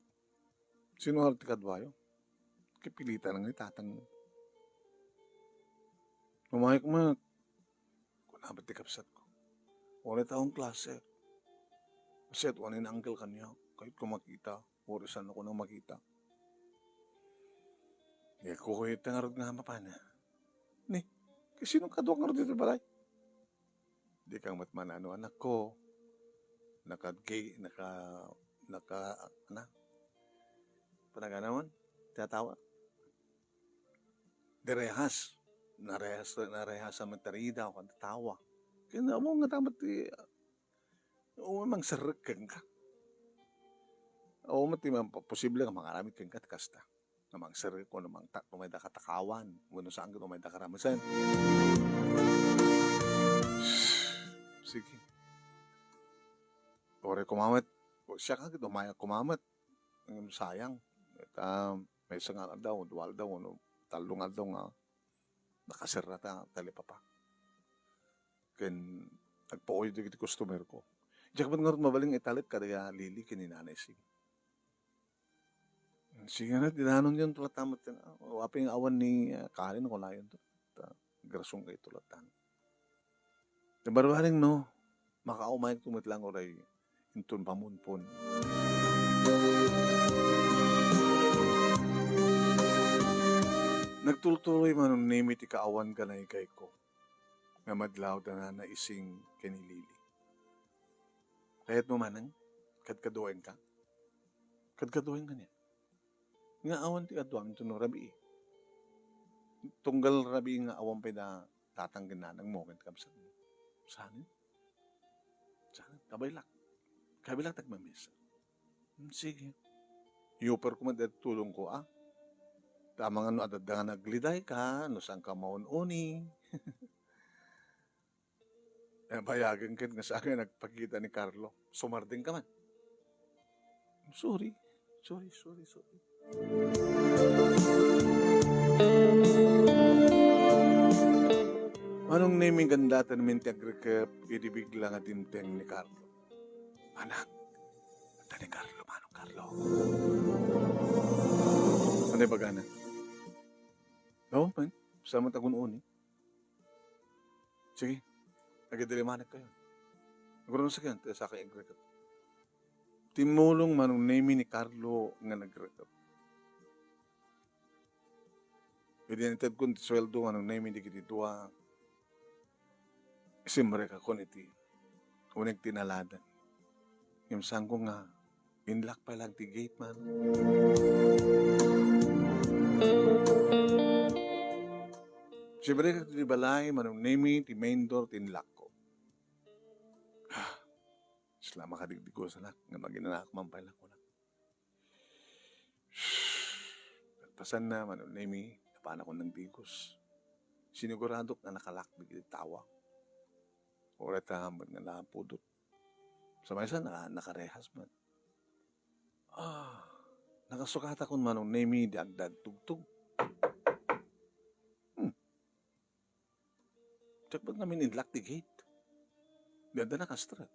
Sino ngarud ti kaduayo? Kipilitan nga ni tatangmo. Umayek met. Kuna met ti kabsatko. Uray taon klase. Kaset, uray ni uncle kaniak. Kayatko makita. Uray saanko na makita. Di ko kuyat ngarud nga mapana. Ni, kasino kadua ngarud iti balay? Dika met manano, anakko. Naka-, naka-, naka-, ana? Panaganawan? Tiyatawa? Direhas. Narehas, narehas a matarida o kadatawa. Kaya na mo nga dapat ti, o, mangserrek kenka. Awan met ti maposible nga mangaramid kenka ti kasta. Nga mangserrek wenno mangtatmo mayda katakawan, wenno saan ket umayda karamesen. Sige. Uray koma met, siak ket umayak koma met. Ngem sayang. Ta maysa nga aldaw, dua aldaw, wenno tallo nga aldaw nga nakaserra ta talipapa. Ken agpuoy dagiti customer ko. Diak met ngarud mabalin nga italek kadaya Lily ken ni Nanay Sing. Sige na, dinanonyon ti latta met ken, ah, apay nga awan ni, ah, Karen, kunayon to. Ta, agrason kayo ti latta. Ti barbareng no, makaumayek to met lang uray inton pamunpon. Nagtultuloy Manong Nemi ti kaawan ken naygayko nga madlaw da Nanay Sing ken ni Lily. Kayatmo manen, kadkaduaenka? Kadkaduaenka niya. Nga awan ti kaduam inton no rabii. Tunggal rabii nga awan pay da tatang ken nanangmo ken kabsatmo. Saan? Saan? Kabaylak. Kabaylak ta agmamisa. Hmm, sige. Iyuperko met dayta tulongko, a. Ta amangan no adda nga nagledayka, no saanka maun-uni. Eh, bayagen ket nga saan nga nagpakita ni Carlo. Sumardengka man. Sorry. Sorry, sorry, sorry. Manong Nemi, gandaten min ti agrekep idi bigla nga dimteng ni Carlo. Anak, adda ni Carlo, Manong Carlo. Ano ibagana? Oo, man. Salamat agun-uni. Sige, agidilimanek kayo. Aguron sa kayan, ti saka agrekep. Timmulong Manong Nemi ni Carlo nga nagrekep. Idi nitedkon ti sueldo Manong Nemi dagiti dua, simrekakon iti uneg ti naladan. Ngem saanko nga inlock pay lang ti gate man. Simrekak ti balay, Manong Nemi, ti main door ti inlockko. Ah, sla makadigdigosanak nga maginanaak man pay lang kunak. Kalpasanna, Manong Nemi, napanakon nagdigos. Siniguradok nga nakalock dagiti tawak. Uray ta met nga napudot. Sa maysa, naka-, nakarehas man. Ah, nakasukatakon Manong Nemi di agdagtugtog. Hmm. Diak met ngamin inlock ti gate. Di adda nakastrek.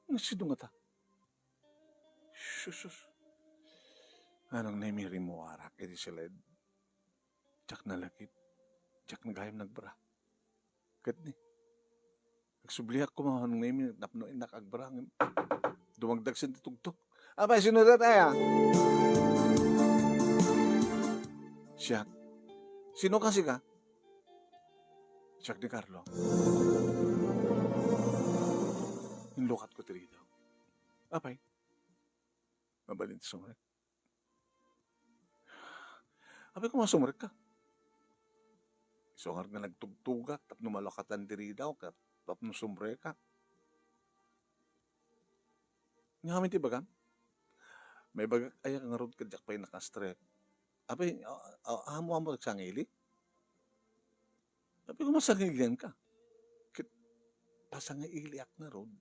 Nga sino ngata? Sus, sus. Manong Nemi, rimmuarak iti siled. Diak nalakip. Diak gayam nagbra. Ket ni, agsubliak koma Manong Nemi tapno innak agbra ngem dumagdagsen ti tugtog. Apay, sino dayta aya? Siak. Sino kasi ka? Siak ni Carlo. Inlukatko ti ridaw. Apay, mabalin ti sumrek. Apay, koma sumrekka? Isu ngarud nga nagtugtogak tapno malukatan ti ridaw ket tapno sumrekak. Ania ngamin ti ibagam? Maibagak aya ngarud ket diak pay nakastrek? Apay, a-, a-, amo-amo agsangili? Apay, koma sangilianka? Ket pasangailiak ngarud.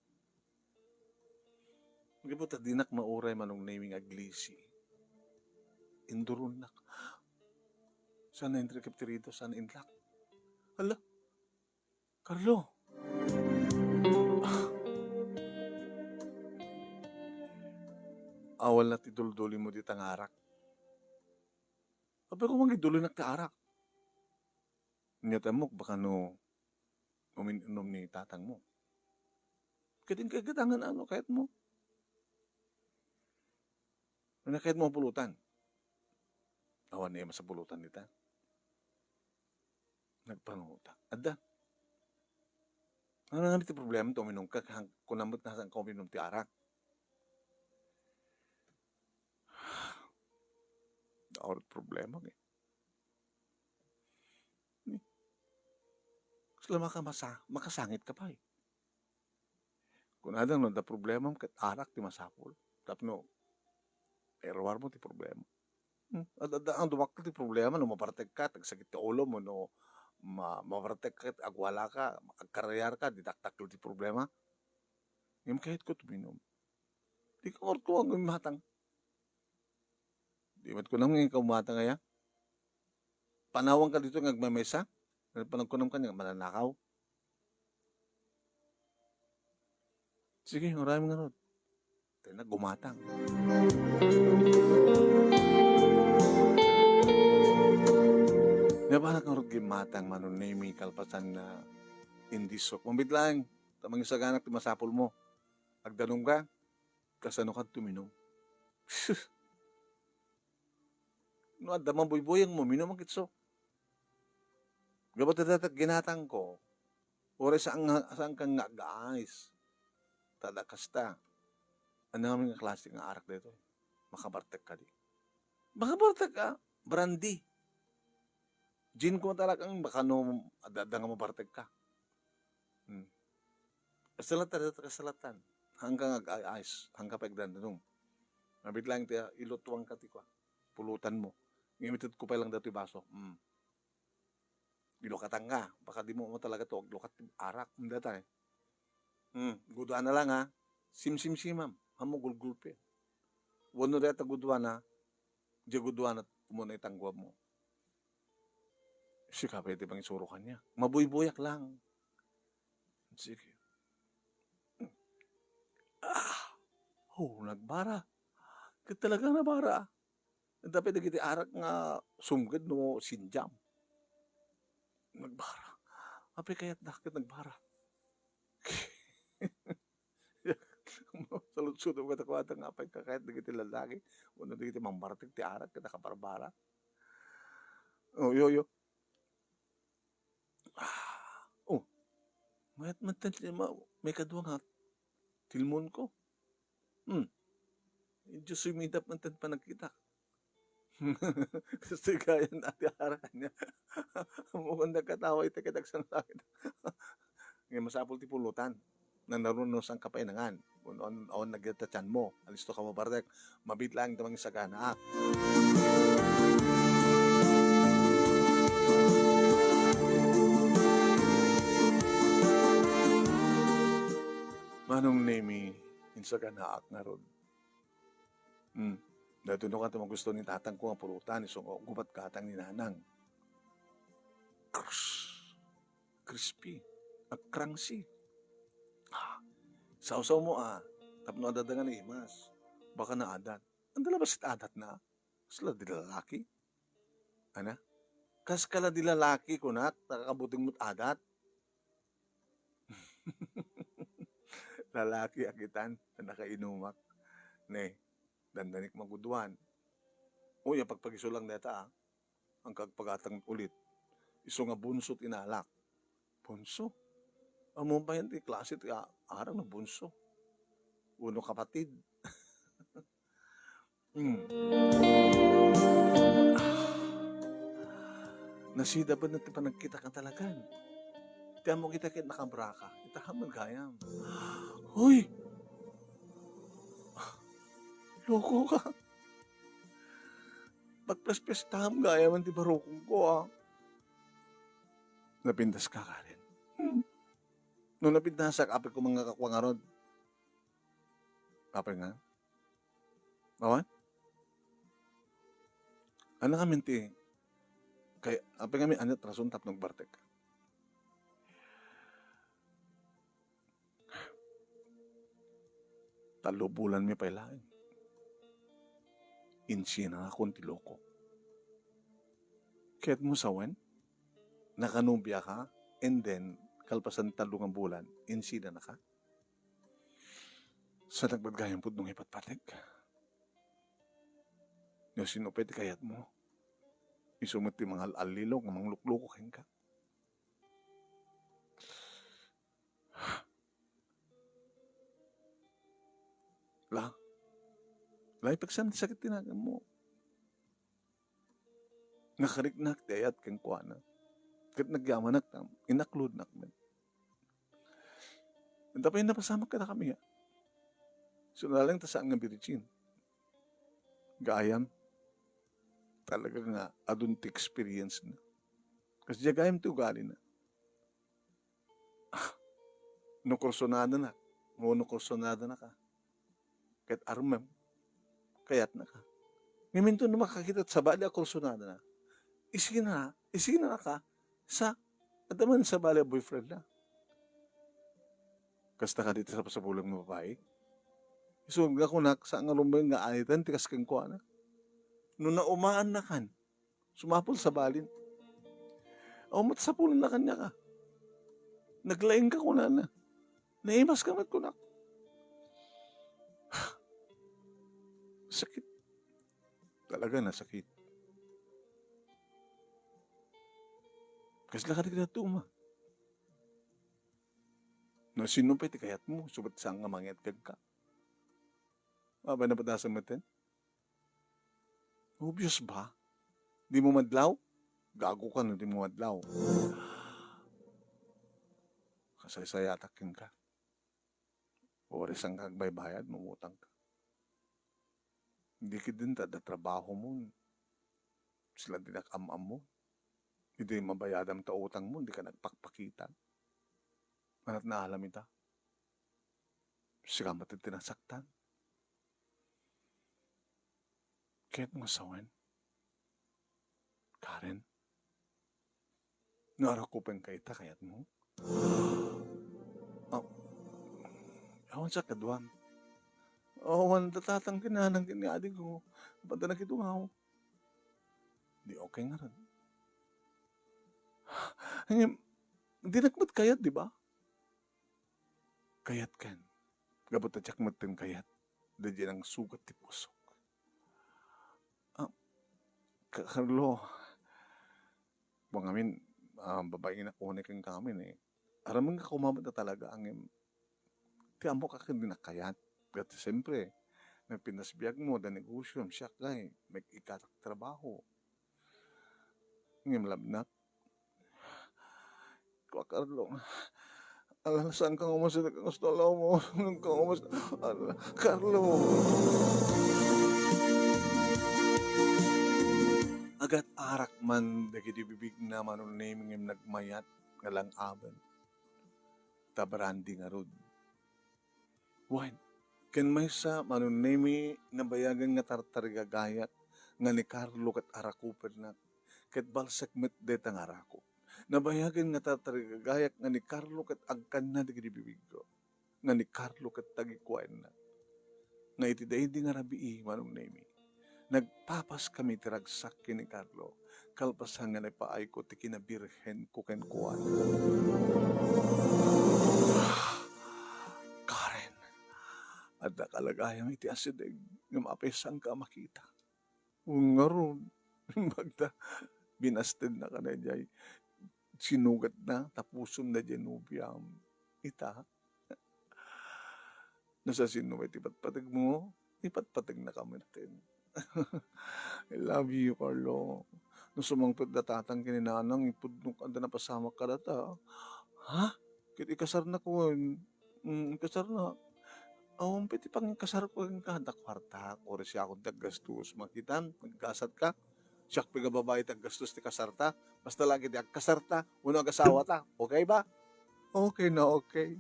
Gapu ta dinak mauray Manong Nemi nga aglisi. Induronnak. Saan nga inrekep ti ridaw, saan nga inlock. Hala, Carlo. Awan la ti duldulimo dita nga arak. Apay, koma idulinak ti arak? Nia ti ammok, baka no umin-inom ni tatangmo. Ket inka gadangan, ano, kayatmo? Ano kayatmo a pulutan? Awan ni masapulutan dita. Nagpanguta. Adda. Ano nga ti problema to? Uminum ka, kang-, kunam met nga saan ka uminum ti arak? Awan problema, eh. Kasla makamasa-, makasangit ka pay. Kunada no adda problemam ket arak ti masapul. Tapno Iruarmo ti problema. Hmm, ad-, ad-, ang dumakkel ti problema no mabartekka, agsakit ti ulom, no ma-, mabartekka, agwalaka, agkarayarka, didakdakkel ti problema. Ngem kayatko tuminom. Dika ngarud kuno nga imatang. Di met kunam nga ikaw matang aya? Panawanka ditoy nga agmaymaysa? Ano pa nagkunam kaniak, mananakaw? Sige, uray man ngarud. Tayo na gumatang. Napanak ngarud gimatang, Manong Nemy, kalpasan nga indisok. Mabit laeng, ta mangisaganak ti masapulmo. Agdanumka, kasanoka tuminom? Sus! No adda mabuybuy, uminum a ketso. Gapu ta dayta ginatangko, uray saan nga, saan ka nga aga-ice. Ta adda kasta. Ania ngamin nga klase nga arak daytoy? Makabartek kadi? Makabartek ka? Brandy. Gin koma talaga, baka no adda, adda nga mabartek ka. Hmm. Kasalatan, kasalatan. Hangka nga ag-ice, hangka pay agdandanum. Mabit laeng ti, ah, ilutuanka ti kua, pulutanmo. Ngem itedko pay lang daytoy baso. Hmm. Ilukatanka. Baka dimo talaga to aglukat ti arak. Anda ta, eh. Hmm. Guduana lang, ha. Simsimsimam. Ammo gulgulpi. Wenno dayta guduana, diay guduana, umuna itangguanmo. Sika pay ti mangisuro kaniak. Mabuybuyak lang. Sige. Ah! Oh, nagbara. Ket talaga nabara. Anta pay dagiti arak nga sumged no sindiam. Nagbara. Apay kayatda ket nagbara? Saludsodem kadakuada nga apay kakayat dagiti lalaki wenno dagiti mangbartek ti arak ket nakabarbara. Oh, yo, yo. Ah, oh. Mayat man ti ma-, maikadua nga tilmonko. Hmm. Medyo sumidap man ti panagkitak. Kastoy gayan ti arak ania. Ammok nga nagkatawa ita ket agsangsangit. Ngem masapul ti pulutan. Nanarun no saan ka painangan. Awan, awan, awan nagyad ta tianmo. Alisto ka mabartek. Mabit laeng ti mangisaganaak. Manong Nemy, insaganaak ngarud. Hmm. Daytoy no kanto magusto ni tatangko nga pulutan, isu nga gubat gatang ni nanang. Krus. Crispy. Agkrangsi. Ah. Sawsawmo, ah. Tapno adda nga naimas. Baka naadat. Anda la basit adatna? Kasla di lalaki? Ana? Kas kala di lalaki, kunak, nakakabuting mo't adat? Lalaki, akitan, nakainumak. Ne, dandanik maguduan. Uy, apagpagiso lang deta, ah. Ang kagpagatang ulit. Isu nga bunso ti inalak. Bunso? Ammom pay ti klase ti a-, arak no bunso. Wenno kapatid. Hmm. Ah. Nasida ba na ti panagkita ka talagan? Ti ammok ita ket nakabraka. Ita man gayam. Hoy! Loko ka. Pagpespestam gayam ti barukongko, ah. Napintas ka, Karen. Hmm. No napintasak, apay ko mangakakwa ngarud. Apay nga? Awan? Ano kami ti, kay, apay kami, ano, rason tapno agbartek? Tallo bulan mi pay laeng. Insinanakon ti loko. Ket mo sawen, nakanobia ka, and then, kalpasan tallo nga bulan, insinana ka? Sa nagbatgayam pud no nga ipatpatek? No sino pay ti kayat mo? Isu met ti mangal-allilo nga manglukloko kenka. La, la, ipagsan ti sakit ti naganmo. Nakariknak ti ayat kenkuana. Ket nagyamanak ta inaklodnak met. Ita pay napasamak kadakami, a. Isu laeng ta saan nga virgin. Gayam, talaga nga adun ti experience na. Kas diay gayam ti ugalina. No kursunada na, no, no kursunada na ka. Ket armem, kayat na ka. Ngamin to no makakita sabali a kursunada na. Isina, isina ka sa, adda man sabali a boyfriend na. Kasta ka dito sa pasapulong nga babae. Isu nga kunak, sa nga rumbeng nga anitan, ti kas kenkuana. No naumaan na kan, sumapul sa balin. Aw, mat sapul na kanya ka. Naglaing ka kunana. Naimas ka met kunak. Sakit. Talaga na sakit. Kasla ka di ka tuma. No sino pa iti kayat mo, subat saan nga mangyat ka. Abay, napatasan mo ten? Obvious ba? Di mo madlaw? Gago ka no di mo madlaw. Kasaysayatak kenka. Warisan ka agbaybayad, mangutang ka. Di kidin ta da trabaho mo. Sila di nak am-am mo. Idi mabayadam ta utang mo, di ka nagpakpakita. Anat naalam ita? Sika met ti nasaktan. Kayat mo sawen? Karen? No arakupen ka ita, kayat mo? Ah, awan sa kaduam. Awan tatatang kinanang kini adi ko. Pagka nakitungaw. Di okay nga rin. Ngem, di nakmat kayat, di ba? Kayat ken. Gapu ta diak met ten kayat. Daydiay nangsugat ti pusok. Ah, Ka-, Carlo, bang amin, ah, babaen ako ni ken kamin eh. Aram nga kumamat na talaga, ngem ti ammo ka ken di nakayat. Ket siyempre, nagpinas biag mo, da negosyo, siak kay, may ikatak trabaho. Ngem labnak, Kua Carlo. Ala, saan ka nga umas iti kagusto a lawmo? Saan ka nga umas? Ala, Carlo. Agat-arak man dagiti bibigna, Manong Nemi, ngem nagmayat nga lang-aben. Ta brandi ngarud. Wen, ken maysa, Manong Nemi, nabayagen nga tartarigagayak nga ni Carlo ket arakupennak, ket balsek met dayta nga arakup. Nabayagen nga tartarigagayak nga ni Carlo ket agkanna dagiti bibigko, nga ni Carlo ket tagikuaennak. Nga iti daydi nga rabii, Manong Nemi, nagpapaskami iti ragsak ken ni Carlo, kalpasan nga naipaayko ti kinabirhenko kenkuana. Karen, adda kalagayam iti asideg, ngem apay saanka a makita? Ngarud, imbag ta, binastedna ka daydiay sinugatna, ta pusom daydiay nobiam. Ita, No sasino iti patpategmo, ipatpategna ka met ken. I love you, Carlo. No sumangpet da tatang ken ni nanang, ipudnok adda napasamak kadata. Ha? Ket ikasarnak wen? Mm, ikasarnak. Awan pay ti pangikasarko kenka. Adda kuartak, uray siakon ti aggastos. Makitam, naggasat ka. Siak pay nga babai ti aggastos ti kasarta. Basta la ket ti agkasarta wenno agasawata. Okay ba? Okay na okay.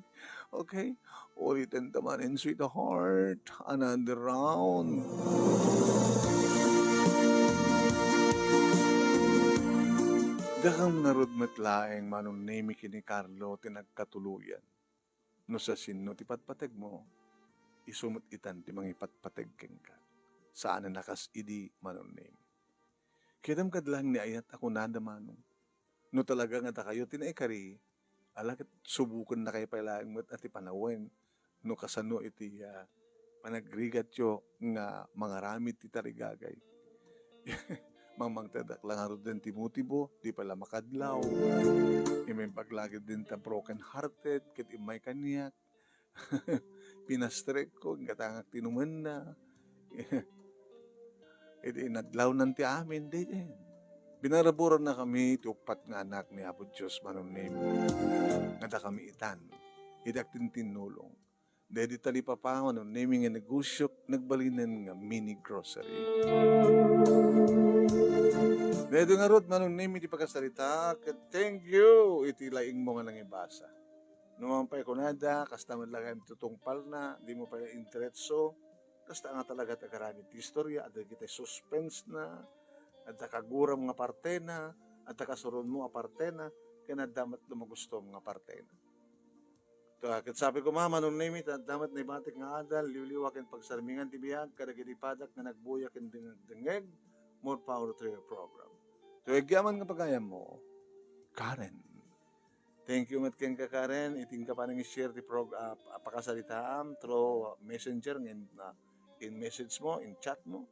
Okay? Ulitan ta manen, sweetheart. Another round. Dakam ngarud met laeng, Manong Nemi, ken ni Carlo ti nagkatuloyan. No sasino ti patpategmo, isu met itan ti mangipatpateg kenka. Saanen a kas idi, Manong Nemi. Kitaem kad laeng ni ayat a kunada, Manong. No talaga nga dakayo ti naikari, ala ket subokennakayo pay laeng met a ti panawen no kasano iti, ah, panagrigatyo nga mangaramid ti tarigagay. Mangmangtedak la ngaruden ti motibo, di pay la makadlaw. Immay imbag la ketdin ta broken hearted ket immay kaniak. Pinastrekko, ingatangak ti numenna. Idi inadlawnan ti amin, daydiay. Binaraburannakami ti uppat nga anak ni Apo Dios, Manong Nemi. Nga dakami itan, idi agtintinnulong. Daydi talipapa, manunemi nga negosyo, nagbalinen nga mini grocery. Daydi ngarud, manunemi ti pakasarita, ket thank you iti laingmo nga nangibasa. No man pay kunada, kasta met la nga tutungpalna, dimo pay la indiretso, kasta nga talaga ti agaramid ti istorya, adda dagiti suspense na, adda kaguram nga partena, adda kasuronmo a partena, ken adda met no magustom nga partena. Ta ket sabi koma, manunemi ta adda met naibatik nga adal, liwliwa ken pagsarmingan ti biag kadagiti padak nga nagbuya ken deng-, dengngeg, more power to your program. To agyaman nga pagayammo, Karen. Thank you met kenka, Karen, iti inka panang i-share ti prog-, ah, pakasaritaam through messenger ngem, ah, in message mo, in chat mo.